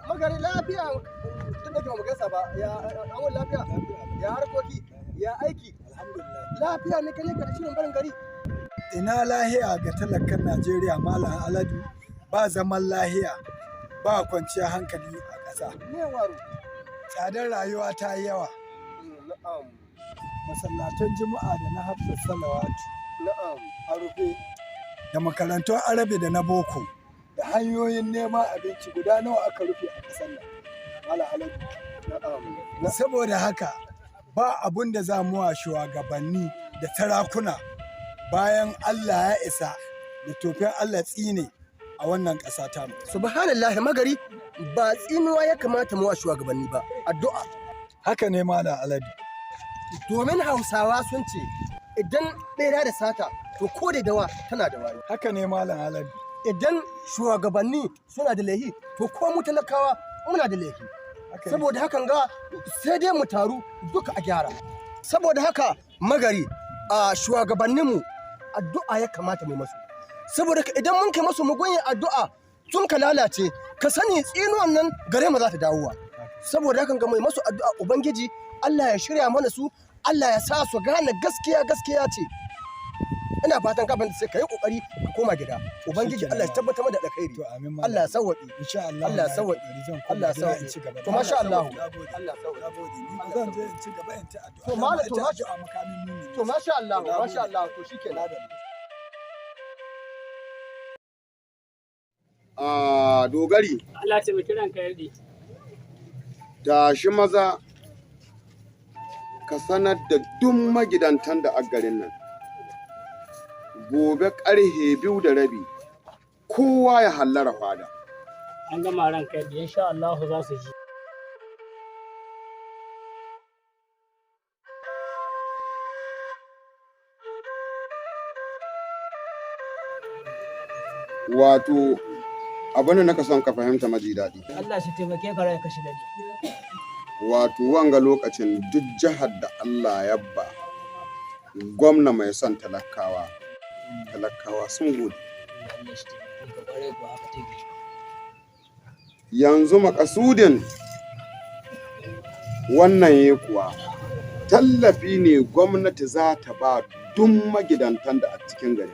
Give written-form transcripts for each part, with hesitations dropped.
Magari lafiya, tun da ba mu gaisa ba. Ya awon lafiya, ya harkoki, ya aiki? Alhamdulillah. Lafiya ne kane ka da shirin barin gari? Ina lahiya ga talakan Najeriya, Malam Aladu? Ba zaman lahiya, ba kwanciyar hankali a ƙasa. Me waro? Tsadar rayuwa ta yi yawa. Na'am. Masallatan Juma'a da na Hafsa Salawatu Na'am. a rufe, da makarantun Arabi da na Boko, da hanyoyin neman abinci guda nawa aka rufe a ƙasar nan, Malam Aladu? Na'am. Saboda haka ba abun da za mu wa shugabanni da sarakuna bayan Allah ya isa da tofin Allah tsine a wannan ƙasa tamu. Subhanallahi, Magari, ba tsinuwa ya kamata mu wa shugabanni ba, addu'a. Haka ne, Malam Aladu. Domin Hausawa sun ce idan bera da sata, to ko da dawa tana da wayo. Haka ne, Malam Aladu. Idan shugabanni suna da laihi, to ko mu talakawa muna da laihi. Haka ne. Saboda hakan ga sai dai mu taru duka a gyara. Saboda haka, Magari, a shugabanninmu addu'a ya kamata mu masu. Saboda haka idan mun kai masu mugunyin addu'a sun ka lalace, ka sani tsinuwan nan gare mu za ta dawowa. Saboda hakan ga mai masu addu'a, Ubangiji Allah ya shirya mana su, Allah ya sa su gane gaskiya gaskiya ce. Ina fatan ka sai ka yi kokari ka koma gida. Ubangiji Shikenan. Allah ya tabbatar mana da alkhairi. To, amin, Malam. Allah ya sawwaƙe. Insha Allah. Allah ya Na yi sawwaƙe. kokari, zan koma Allah ya gida in sawwaƙe. ci gaba. To, masha Allah. Nagode. Allah ya sawwaƙe. Nagode. Ni zan je in ci gaba in ta addu'a. To, malam, Dama to, ita masha- addu'a makamin mumini. To, masha Allah, Nagode. masha Allah, to shikenan. A Dogari. Allah taimaki ranka ya daɗe. Tashi maza ka sanar da duk magidantan da a garin nan. Gobe 2:30 kowa ya hallara fada. An gama ranka ya daɗe, insha Allah za su ji. Wato abin da naka son ka fahimta, maji daɗi. Allah shi taimake ka, ranka shi daɗe. Wato wanga lokacin duk jihar da Allah ya ba gwamna mai son talakawa, talakawa sun gode. Allah shi taimake ka, ƙwarai ko haka take. Yanzu makasudin wannan ya kuwa tallafi ne gwamnati za ta ba duk magidantan da a cikin garin.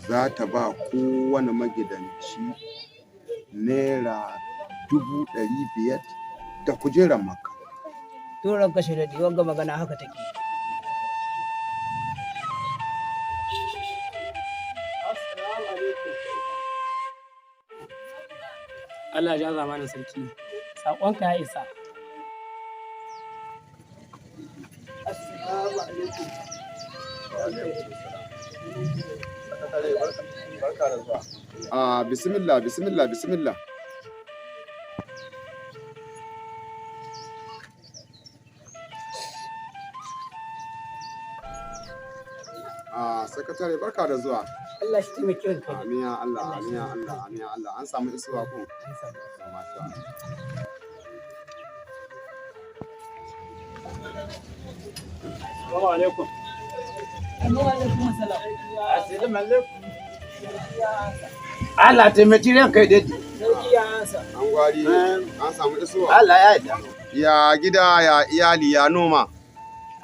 Za ta ba kowane magidanci ₦500,000 da kujerar Makka. To, ranka shi daɗe, wanga magana haka take. Assalamu alaikum. Allah ya ja zamanin sarki. Saƙonka ya isa. Assalamu alaikum. Barka da zuwa. A bismillah, bismillah, bismillah. A sakatare, barka da zuwa. Allah shi taimaki ranka. Amin ya Allah, amin ya Allah, amin ya Allah. An samu isuwa ko? Masha Allah. Assalamu alaikum. Assalamu alaikum. Allah taimaki ranka daɗe. Sarki ya ansa. An gwari, an samu isuwa. Allah ya yarda. Ya gida, ya iyali, ya noma?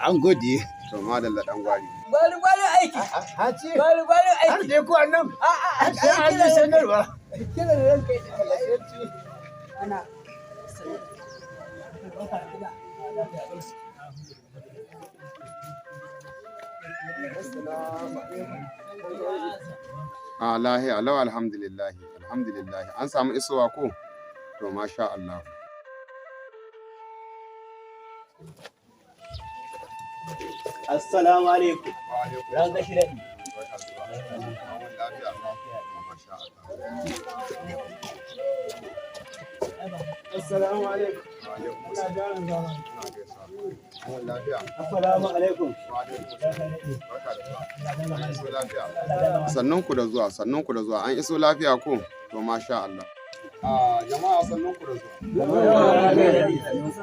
An gode. To, madalla, dan gwari. Gwari gwari aiki. Haci. Gwari gwari Har aiki. dai ko nan. A'a, Sai an yi sanarwa. Kira da ranka ya daɗe. Ana. A lahi alau, alhamdulillah, alhamdulillah. An samu isuwa ko? To, masha Allah. Assalamu alaikum. Ranka shi daɗe. Masha Allah. Assalamu alaikum. Assalamu alaikum. Sannun ku da zuwa, sannun ku da zuwa. An iso lafiya ko? To, masha Allah. A jama'a, sannun ku da zuwa.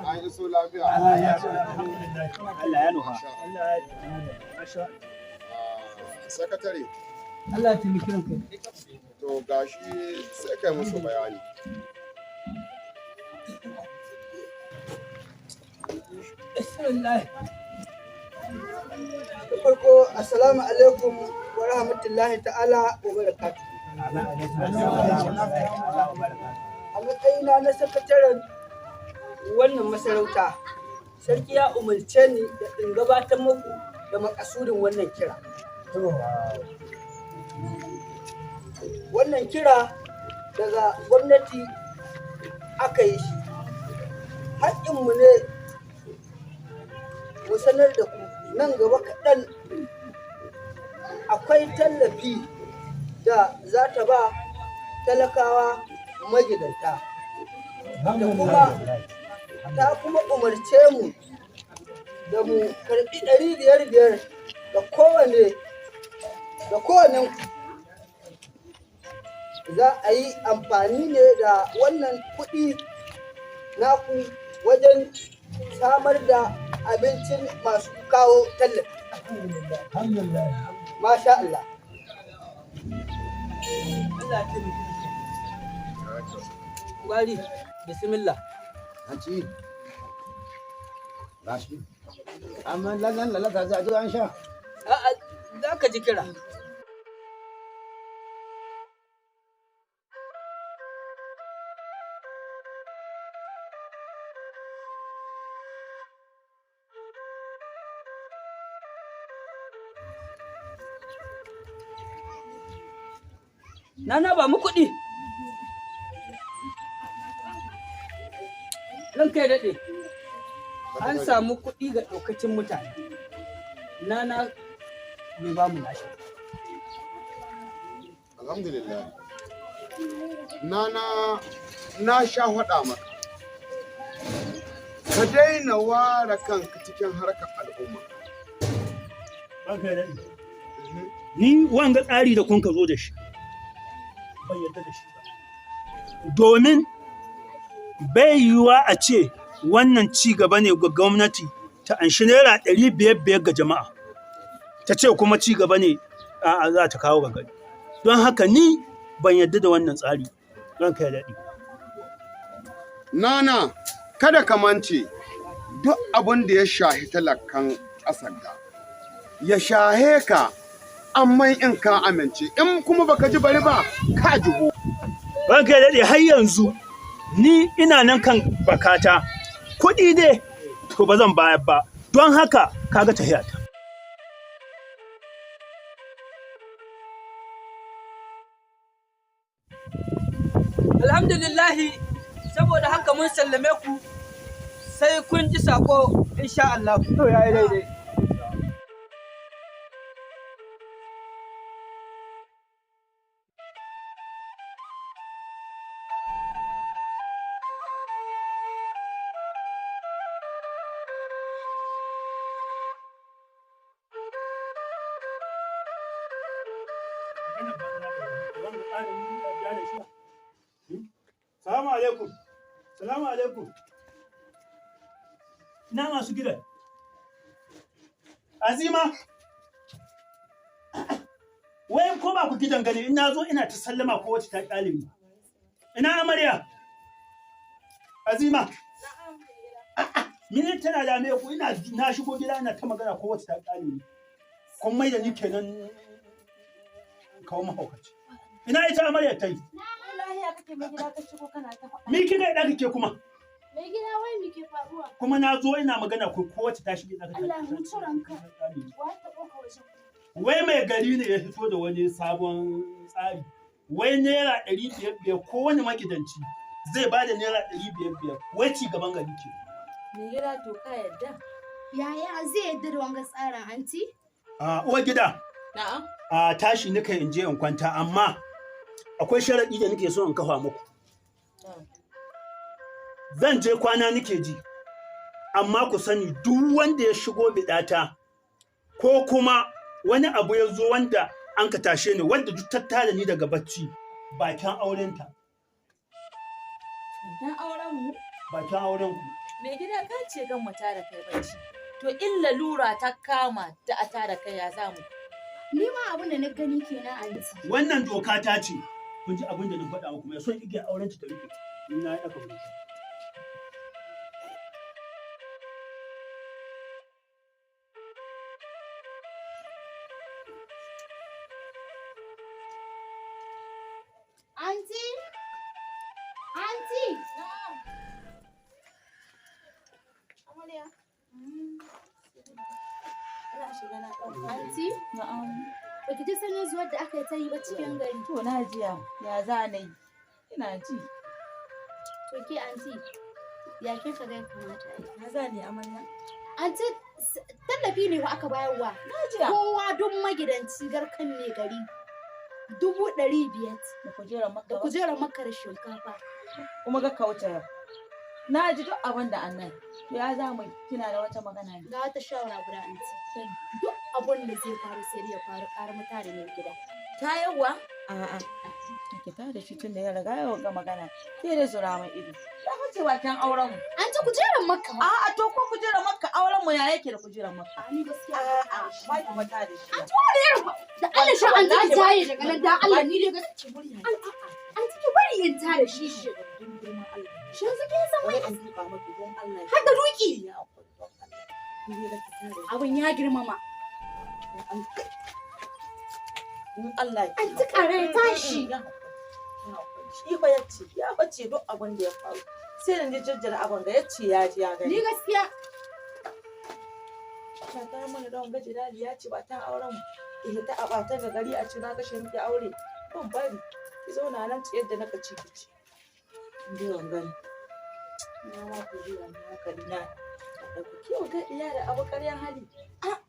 An iso lafiya. Allah ya nufa. Masha Allah. Ah, sakatare, Allah ya taimaki ranka. to gashi sai kai musu bayani. Bismillah. Da farko, assalamu alaikum wa rahmatullahi ta'ala wa barakatuh. A matsayina na sakataren wannan masarauta, sarki ya umarce ni da in gabatar muku da makasudin wannan kira. Wannan kira daga gwamnati aka yi shi. Haƙƙinmu ne mu sanar da ku nan gaba kaɗan akwai tallafi da za ta ba talakawa magidanta da kuma ta kuma umarce mu da mu karɓi 500-500 ga kowane ga kowane. Za a yi amfani ne da wannan kuɗi naku wajen samar da abincin masu kawo tallafi. Masha Allah. Allah ya taimake. Gwari, bismillah. Hanci. Gashi. Amma lallan lalata za a ji an sha. A'a, za ka ji kira. Nana, ba mu kuɗi. Ranka ya daɗe. An samu kuɗi ga ɗaukacin mutane. Nana bai ba mu nashi. Alhamdulillah. Nana, na sha faɗa maka. Ka daina ware kanka cikin harkar al'umma. Ranka ya daɗe. Ni wanga tsari da kun ka zo da shi, ban yarda da shi ba. Domin bai yiwuwa a ce wannan ci gaba ne ga gwamnati ta anshi ₦500-500 ga jama'a. Ta ce kuma ci gaba ne a za ta kawo ga gari. Don haka ni ban yarda da wannan tsari. Ranka ya daɗe. Nana, kada ka mance duk abin da ya shahi talakan ƙasar ga. Ya shahe ka, amma in ka amince, in kuma baka ji bari ba, ka ji ho. Ranka ya daɗe, har yanzu ni ina nan kan bakata. Kuɗi ne to ba zan bayar ba. Don haka kaga tahiyata. Alhamdulillahi, saboda haka mun sallame ku, sai kun ji sako insha Allah. To, yayi daidai. Salamu alaikum. Salamu alaikum. Ina masu gidan. Azima. Wai ko ba ku gidan gani in na zo ina ta sallama ko wacce ta kyale ni. Ina amarya? Azima. Mene tana dame ku? Ina na shigo gida ina ta magana ko wacce ta kyale ni. Kun mai da ni kenan kawo mahaukaci. Ina ita amarya ta yi? Lahiya kake, mai gida, ka shigo kana ta faɗa. Me kika yi ɗaka ke kuma? Mai gida, wai me ke faruwa? Kuma na zo ina magana ko wacce ta shige ɗaka ta Allah huci ranka. Wa ta ɗauka wajen? Wai mai gari ne ya fito da wani sabon tsari. Wai ₦500-500 kowane magidanci zai ba da ₦500-500, wai ci gaban gari ke. Mai gida, to ka yarda? Yaya zai yarda da wanga tsarin, anti? A uwar gida, Na'am. a tashi nika in je in kwanta, amma akwai sharaɗi da nake so in kafa muku. Zan je kwana nake ji, amma ku sani duk wanda ya shigo biɗata ko kuma wani abu ya zo wanda an ka tashe ni, wanda duk tattara ni daga bacci, bakin aurenta. Dan auren mu? Bakin auren ku. Mai gida, ka ce gan mu tada kai bacci. To in lalura ta kama da a tada kai, ya zamu? Ni ma abin da na gani kenan, anti. Wannan doka ta ce, kun ji abin da na faɗa muku, mai son igiyar aurenta ta rike. Ni na yi aka wuri. Aunty? Aunty? Amarya. Ina shiga na ɗauka. Aunty? Na'am. Baki ji sanin zuwar da aka yi ta yi ba cikin gari. To na jiya ya za na yi. Ina ji. To ke aunty, ya kin ka ga ya kamata a yi? Ya za ni amarya? Aunty, tallafi ne fa aka bayarwa. Na jiya. Kowa duk magidanci garkan mai gari. 500,000. Da kujerar Makka Da ba? kujerar Makka da shinkafa. Kuma ga kauce yau. Na ji duk abin da annan. To ya za mu yi? Kina da wata magana ne. Ga wata shawara guda aunty. Duk abun da zai faru sai dai ya faru ƙara mutane mai gida. Ta yawa? A'a. Ki ta da shi tun da ya riga ya ga magana. Sai dai zura mai ido. Ya fice bakin auren mu. An ci kujerar Makka. A'a to ko kujerar Makka auren mu ya yake da kujerar Makka? Ni gaskiya. A'a ba ki mata da shi. An ci wani irin da Allah sha an ji jaye daga nan da Allah ni dai gaskiya. An ci ki bari in tare shi shi. Shi yanzu kin san wai An duka maki don Allah. har da duki. Abin ya girmama. In Allah ya An ci ƙara ya tashi. Shi fa ya ce ya bace duk abin da ya faru. Sai da ni jajjara abin ga ya ce ya ji ya gani. Ni gaskiya Ta ta mana don gaji dadi ya ce ba ta auren mu. Eh ta a bata ga gari a ce na kashe miki aure. Ban bari. Ki zauna nan ci yadda naka ci ki ci. In ji ban gani. Na ma ku ji wannan hankali na. Da ku kiwo ga iya da abu ƙaryan hali. Ah.